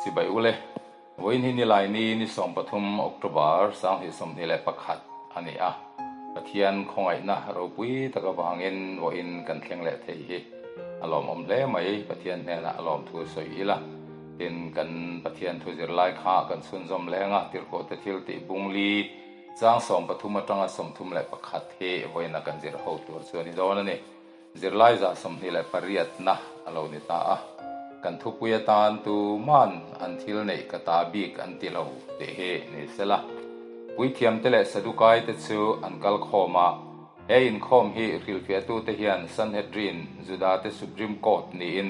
Chibai ule, vawiin hi nilai ni ni 13 October 2021 a ni a. Pathian khawngaihna ropui tak avangin vawiin kan thleng leh thei hi a lawmawm hle mai. Pathian hnenah a lawmthu sawi ila. Tin, kan Pathian thu zirlai kha kan chhunzawm leng a, Tirhkohte thil tih bungli chang 13 atanga 31 hi vawiina kan zir ho tur chu a ni dawn a ni. Zirlai zah 28na a lo ni ta a, kan thupui atan tuman an thil neih ka ta bik an ti lo tih hi ni sela. Puithiamte leh Sadukaite chu an kal khawm a, he inkhawm hi hrilhfiahtute hian Sanhedrin, Judate Supreme Court niin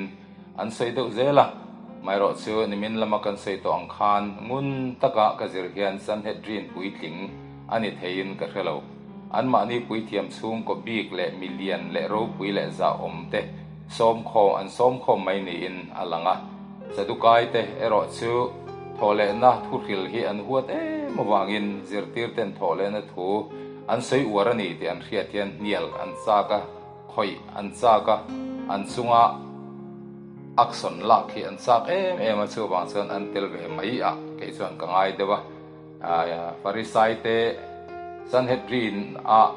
an sawi deuh zel a. Maherawh chu nimin lama kan sawi tawh ang khan ngun taka ka zir hian Sanhedrin puitling a ni theiin ka hre lo. Anmahni puithiam chhungkaw bik leh milian leh ropui leh zahawm te sawmkhawm an sawmkhawm mai niin a lang a. Sadukai te erawh chu thawhlehna thuhril hi an huat em avangin zirtirten thawhlehna thu an sawi uar a ni tih an hriat hian hnial an chak a, khawih an chak a, an chunga action lak hi an chak em em a, chuvang chuan an tel ve mai a, kei chuan ka ngai deuh a. Farisai te Sanhedrin a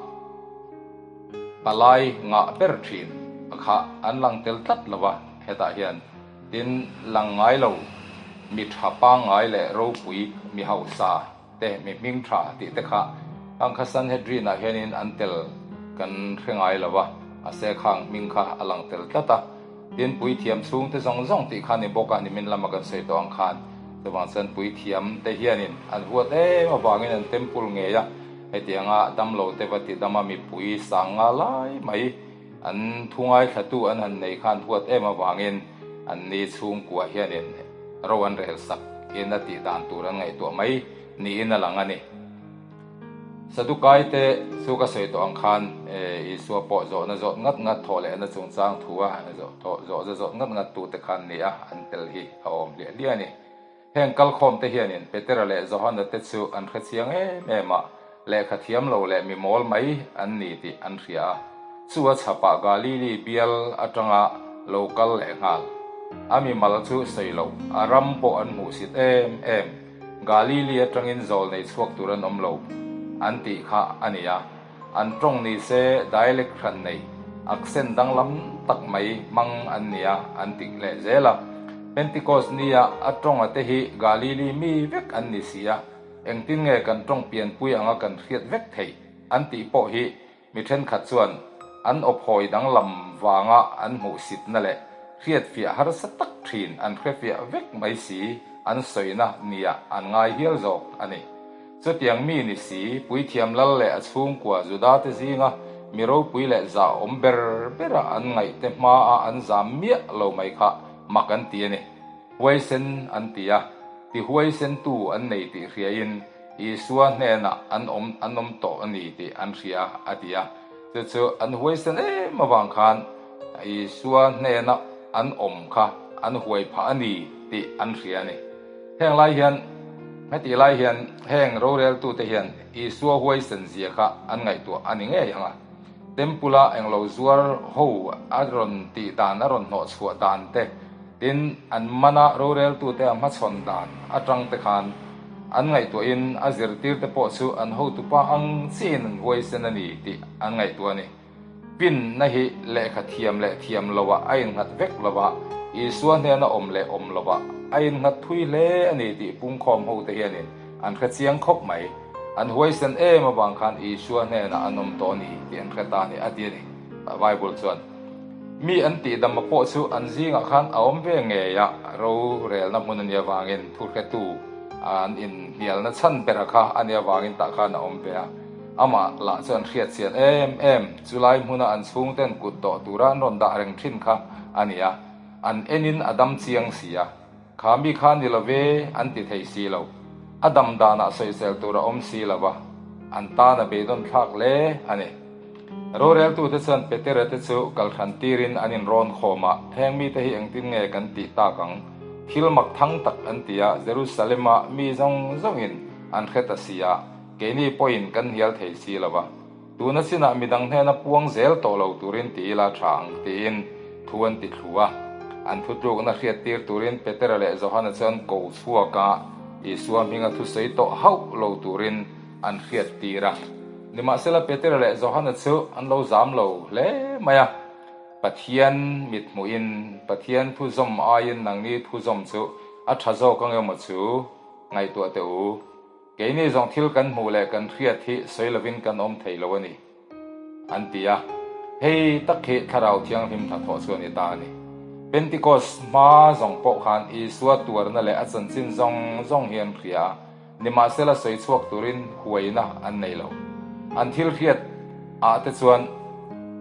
palai ngah ber thin a kha an lang tel tlat lo a, hetah hian tin lang ngai lo mi tha pangngai leh ropui mi hausa te mi hming tha tih te kha ang kha Sanhedrin ah hianin an tel kan hre ngai lo a, a se khang hming kha a lang tel tlat a. Tin, puithiam chhungte zawng zawng tih kha ni bawk a, nimin lama kan sawi tawh ang khan. Chuvang chuan puithiam te hianin an huat em avangin an temple ngei a, hetianga damlo te va ti dama mipui sang nga lai mai an thu ngaithlatu an han nei khan huat em avangin an ni chhungkua hianin ro an rel sak in a tih dan tur an ngaihtuah mai niin a lang a ni. Sadukai te chu ka sawi tawh ang khan Isua pawh zawhna zawt ngat ngat thawh lehna chungchang thu a zawhna zawt ngat ngat tu te khan ni a, an tel hi a awm hliah hliah a ni. Heng kalkhawm te hianin Petera leh Johana te chu an hre chiang em em a, lehkha thiam lo leh mi mawl mai an ni tih an hria a. Chu a chhapah Galili bial atanga lo kal leh nghal. A mimal chu sawi lo, a ram pawh an hmuhsit em em. Galili atangin zawl nei chhuak tur an awm lo an tih kha a ni a, an tawng ni se dialect hran nei, accent danglam tak mai hmang an ni a an ti leh zel a. Pentecost nia a tawnga te hi Galili mi vek an ni si a, engtin nge kan tawng pianpui anga kan hriat vek theih an tih pawh hi Mi thenkhat chuan an awphawi danglam vanga an hmuhsitna leh hriatfiah harsa tak thin an hrefiah vek mai si an sawina nia an ngai hial zawk a ni. Chutiang mi ni si, puithiam lal leh a chhungkua Judate zinga mi ropui leh zahawm ber bera an ngaihte hmaa an zam miah lo mai kha mak an ti a ni. Huaisen an ti a, ti huaisentu an nei tih hriain Isua hnenah an awm an awm tawh a ni tih an hria a ti a. Chu chu an huaisen em avang khan Isua hnena an awm kha an huai phah a ni tih an hria a ni. Heng lai hian, hetih lai hian heng roreltute hian Isua huaisen zia kha an ngaihtuah a ni ngei ang a. Temple-a englo zuar ho a rawn tih dan, a rawn hnawhchhuah dan te, Tin, an mana roreltute a hmachhawn dan atang te khan an ngaihtuahin a zirtirte pawh chu an hotupa ang chiin an huaisen a ni tih an ngaihtuah a ni. Pinna hi lehkha thiam leh thiam loah a innghat vek lo va, Isua hnena awm leh awm loah a innghat thui hle a ni tih pungkhawm hote hianin an hre chiang khawp mai. An huaisen em avang khan Isua hnenah an awm tawh a ni tih an hre ta a ni a ti a ni, Bible chuan. Mi an tihdam a pawh chu an zingah khan a awm ve ngei a, rorelna hmun a nih avangin thuhretu an inhnialna chhan bera kha a nih avangin tah khan a awm ve a. Amah lah chu an hriat chian em em, chulai hmuna an chhungten kut dawh tura an rawn dah reng thin kha a ni a, an enin a dam chiang si a, kha mi kha ni lo ve an ti thei si lo, a dam danah sawisel tur a awm si lo va, an tan a beidawn thlak hle a ni. Roreltute chuan Petera te chu kalhran tirin an inrawn khawm a, Heng mite hi engtin nge kan tih tak ang? Thil mak thang tak an ti a, Jerusalem-a mi zawng zawngin an hre ta si a, keini pawhin kan hnial thei si lo va. Tuna chinah midang hnena puang zel tawh lo turin ti ila tha ang, tiin thu an ti thlu a. An thutlukna hriattir turin Petera leh Johana chu an ko chhuak a, Isua hminga thusawi tawh hauh lo turin an hriattir a. Nimahsela Petera leh Johana chu an lo zam lo hle mai a, Pathian mithmuhin Pathian thuzawm aiin nangni thuzawm chu a tha zawk ang emaw chu ngaihtuah teh u. Keini zawng thil kan hmuh leh kan hriat hi sawi lovin kan awm thei lo a ni, an ti a. Hei tak hi Thlarau Thianghlim hnathawh chu a ni ta a ni. Pentikos hma zawng pawh khan Isua tuarna leh a chanchin zawng zawng hi an hria a, nimahsela sawi chhuak turin huaina an nei lo. An thil hriat ah te chuan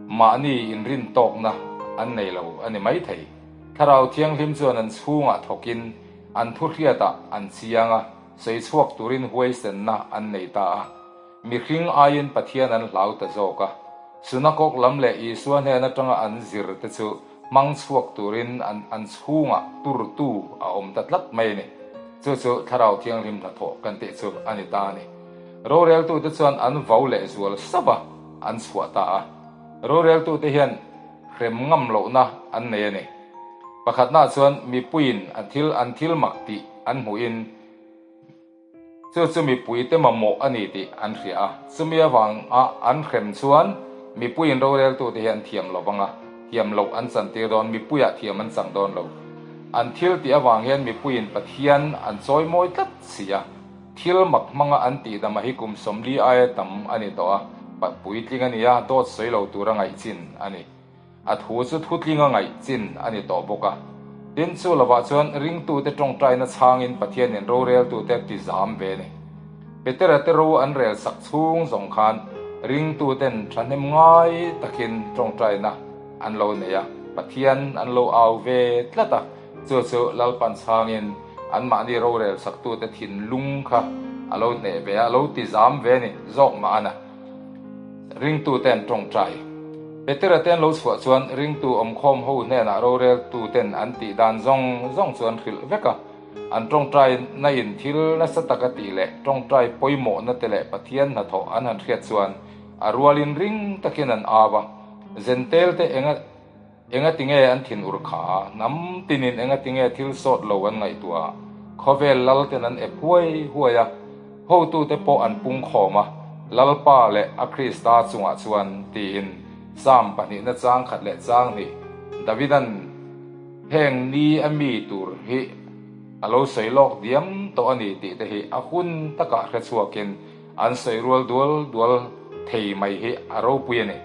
mahni inrin tawkna an nei lo a ni maithei. Thlarau Thianghlim chuan an chhungah thawkin an thu hriatah an chiang a. Sawi chhuak turin huaisenna an nei ta a, mihring aiin Pathian an hlau ta zawk a. Sunakawk lam leh Isua hnen atanga an zir te chu hmang chhuak turin an an chhungah turtu a awm ta tlat mai a ni. Chu chu Thlarau Thianghlim hnathawh kan tih chu a ni ta a ni. Roreltute chuan an vau leh zual sauh a, an chhuah ta a. Roreltute hian hrem ngam lohna an nei a ni. Pakhatnaah chuan mipuiin a thil an thil mak tih an hmuhin chu chu mipuite mamawh a ni tih an hria a. Chumi avanga an hrem chuan mipuiin roreltute hi an thiam lo vang a, thiam loh an chantir dawn, mipuiah thiam an chang dawn lo. An thil tih avang hian mipuiin Pathian an chawimawi tlat si a. Thil mak hmanga an tihdama hi kum 40 aia tam a ni tawh a, puitling a ni a, dawt sawi lo tura ngaih chin a ni. A thu chu thutlinga ngaih chin a ni tawh bawk a. Tin, chu lovah chuan ringtute tawngtaina chhangin Pathianin roreltute a ti zam ve a ni. Petera te ro an rel sak chhung zawng khan ringtuten thahnem ngai takin tawngtaina an lo nei a, Pathian an lo au ve tlat a, chu chu Lalpan chhangin anmahni rorel saktute thinlung kha a lo hneh ve a, a lo ti zam ve a ni zawk mah a na. Ringtute an tawngtai. Petera te an lo chhuah chuan ringtu awmkhawm ho hnenah roreltuten an tih dan zawng zawng chu an hrilh vek a. An tawngtai na in thil nasa taka tih leh tawngtai pawimawhna te leh Pathian hnathawh an han hriat chuan a rualin ring takin an au a. Zentel te enga Enga tinge an thin ur kha? Hnam tinin enga tinge thil sawt lo an ngaihtuah? Khawvel lal ten an ep huai huai a, hotute pawh an pung khawm a, Lalpa leh a Krista chungah chuan tiin Psalm pahnihna chang khat leh chang hnih Davidan heng ni a mi tur hi a lo sawi lawk diam tawh a ni tih te hi a hun takah hre chhuakin An sawi rual dual dual thei mai hi a ropui a ni.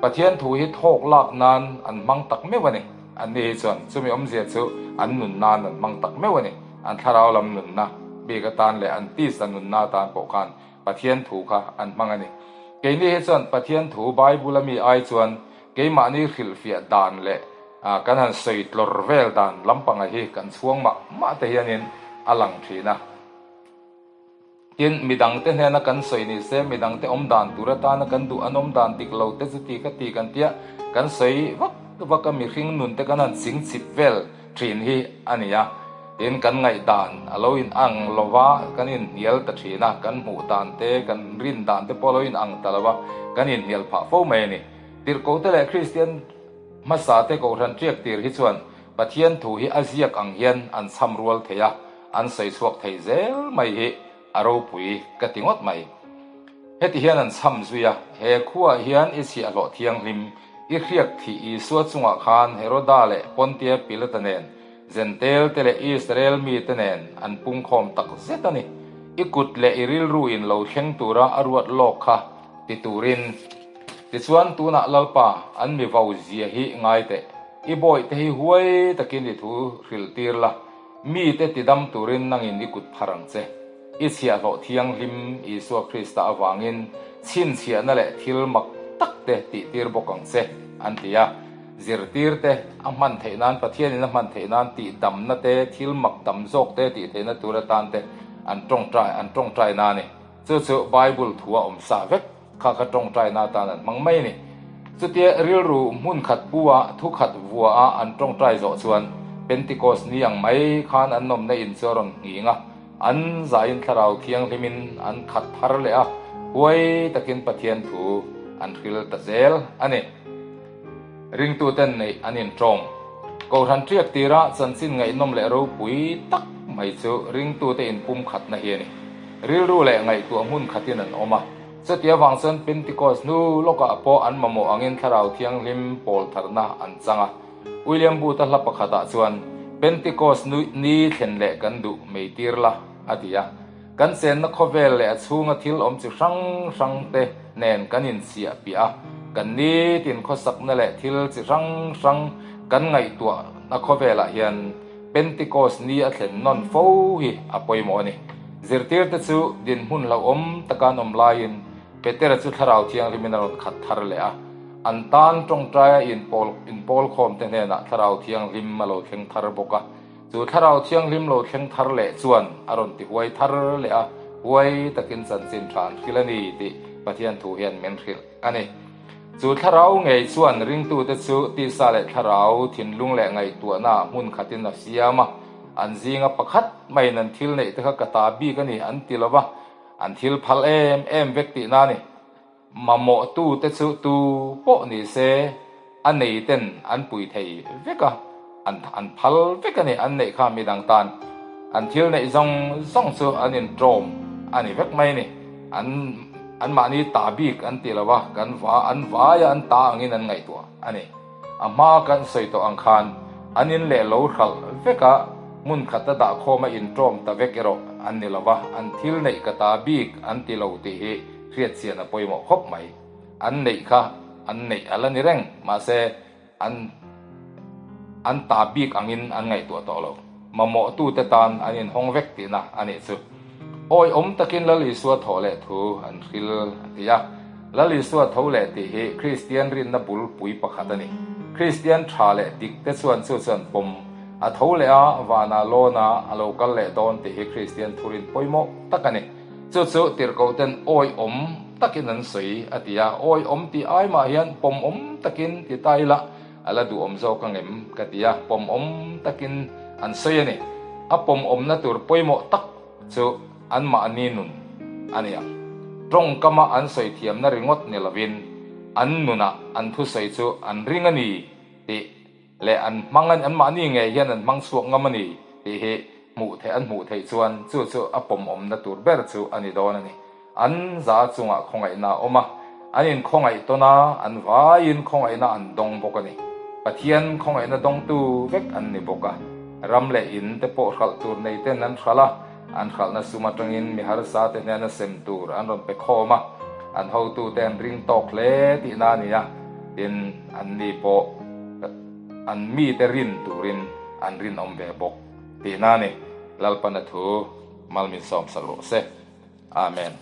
Pathian thu hi thawk lak nan an hmang tak meuh a ni. Anni hi chuan chumi awmzia chu an nun nan an hmang tak meuh a ni. An thlarau lam nunna bik atan leh an tisa nunna atan pawh khan Pathian thu kha an hmang a ni. Keini hi chuan Pathian thu Bible a mi ai chuan keimahni hrilhfiah dan leh kan han sawi tlawr vel dan lampanga hi kan chhuang mah mah te hianin a lang thin a. Tin, midangte hnena kan sawi ni se, midangte awm dan tur atana kan duh an awm dan dik lo te chu ti kha ti kan tia kan sawi vak vak a, mihring nun te kan han ching chip vel thin hi a ni a. Tin, kan ngaihdan a lo in ang lo va, kan inhnial ta thin a, kan hmuh dan te, kan rin dan te pawh a lo in ang ta lo va, kan inhnial phah fo mai a ni. Tirhkohte leh Kristian hmasa te Kohhran tiak tir hi chuan Pathian thu hi a ziak ang hian an chham rual thei a, an sawi chhuak thei zel mai hi a ropui ka ti ngawt mai. Heti hian an chham zui a, he khuaah hian i chhiahhlawh thianghlim, i hriak thih Isua chungah khan Heroda leh Pontia Pilata nen, Zentel te leh Israel mite nen an pungkhawm tak zet a ni. I kut leh i rilru in lo thleng tura a ruat lawk kha ti turin. Tichuan tunah Lalpa an mi vau zia hi ngai teh. I bawihte hi huai takin i thu hrilh tir la, mite tidam turin nangin i kut phar ang che. I chhiahhlawh thianghlim Isua Krista avangin chhinchhiahna leh thil mak takte tihtir bawk ang che, an ti a. Zirtirte a hman theih nan, Pathianin a hman theih nan tihdamna te, thil mak tam zawk te tih theihna tur atan te an tawngtai an tawngtai na a ni. Chu chu Bible thu a awm sah vek. Kha kha tawngtaina atan an hmang mai a ni. Chutia rilru hmun khat pu a, thu khat vua a an tawngtai zawh chuan Pentecost ni ang mai khan an nawmna in chu a rawn nghing a, an zain thlarau thianghlimin an khat thar leh a, huai takin Pathian thu an hril ta zel a ni. Ringtuten neih an intawng. Kohhran ṭiak tira chanchin ngaihnawm leh ropui tak mai chu ringtute inpumkhatna hi a ni. Rilru leh ngaihtuah hmun khatin an awm a. Chuti avang chuan Pentecost hnu lawkah pawh an mamawh angin Thlarau Thianghlim pawl tharna an chang a. William Booth-a hla pakhatah chuan, Pentecost ni thlen leh kan duh mei tir la, a ti a. Kan chenna khawvel leh a chhunga thil awm chi hrang hrang te nen kan inchiah piah a, kan nitin khawsakna leh thil chi hrang hrang kan ngaihtuahna khawvelah hian Pentecost ni a thlen nawn fo hi a pawimawh a ni. Zirtirte chu dinhmun hlauhawm taka an awm laiin Petera chu Thlarau Thianghlimin a rawn khat thar leh a. An tan tawngtaia inpawl inpawl khawmte hnenah Thlarau Thianghlim a lo thleng thar bawk a. Chu Thlarau Thianghlim lo thleng thar leh chuan a rawn ti huai thar leh a, huai takin chanchin tha an hrilh a ni tih Pathian thu hian min hrilh a ni. Chu Thlarau ngei chuan ringtute chu tisa leh Thlarau thinlung leh ngaihtuahnaah hmun khatin a siam a, an zinga pakhat maiin an thil neih te kha ka ta bik a ni an ti lo va, an thil phal em em vek tihna a ni. Mamawhtute chu tu pawh ni se a nei ten an pui thei vek a, an an phal vek a ni, an neih kha midang tan an thil neih zawng zawng chu an inṭawm a ni vek mai a ni. An anmahni ta bik an ti lo a, kan va an vaia an ta angin an ngaihtuah a ni. A hma kan sawi tawh ang khan an in leh lo hralh vek a, hmun khata dah khawma inṭawm ta vek erawh an ni lo va, an thil neih ka ta bik an ti lo tih hi hriatchian a pawimawh khawp mai. An neih kha an neih a la ni reng, mahse an an ta bik angin an ngaihtuah tawh lo. Mamawhtute tan an inhawng vek tihna a nih chu. Awi awm takin Lal Isua thaw leh thu an hril a ti a. Lal Isua tho leh tih hi Kristian rinna bulpui pakhat a ni. Kristian tha leh dik te chuan chu chuan pawm a tho leh a, vanah lawn a, a lo kal leh dawn tih hi Kristian thurin pawimawh tak a ni. Chu chu tirhkohten awi awm takin an sawi a ti a, awi awm tih ai mah hian pawm awm takin ti ta ila a la duhawm zawk ang em ka ti a, pawm awm takin an sawi a ni. A pawm awmna tur pawimawh tak chu anmahni nun a ni ang. Tawngkama an sawi thiamna ringawt ni lovin an nunah an thusawi chu an ring a ni tih leh an hmang a, anmahni ngei hian an hmang chhuak ngam a ni tih hi hmuh theih an hmuh theih chuan chu chu a pawmawmna tur ber chu a ni dawn a ni. An za chungah khawngaihna a awm a, an inkhawngaih tawn a, an vaiin khawngaihna an dawng bawk a ni. Pathian khawngaihna dawngtu vek an ni bawk a, ram leh in te pawh hralh tur nei ten an hralh a, an hralhna sum atangin mi harsa te hnena sem tur an rawn pe khawm a, an hotute an ring tawk hle tihna a ni a, tin anni pawh an mite rin turin an rinawm ve bawk tihna a ni. Lalpana thu mal min sawmsak rawh se. Amen.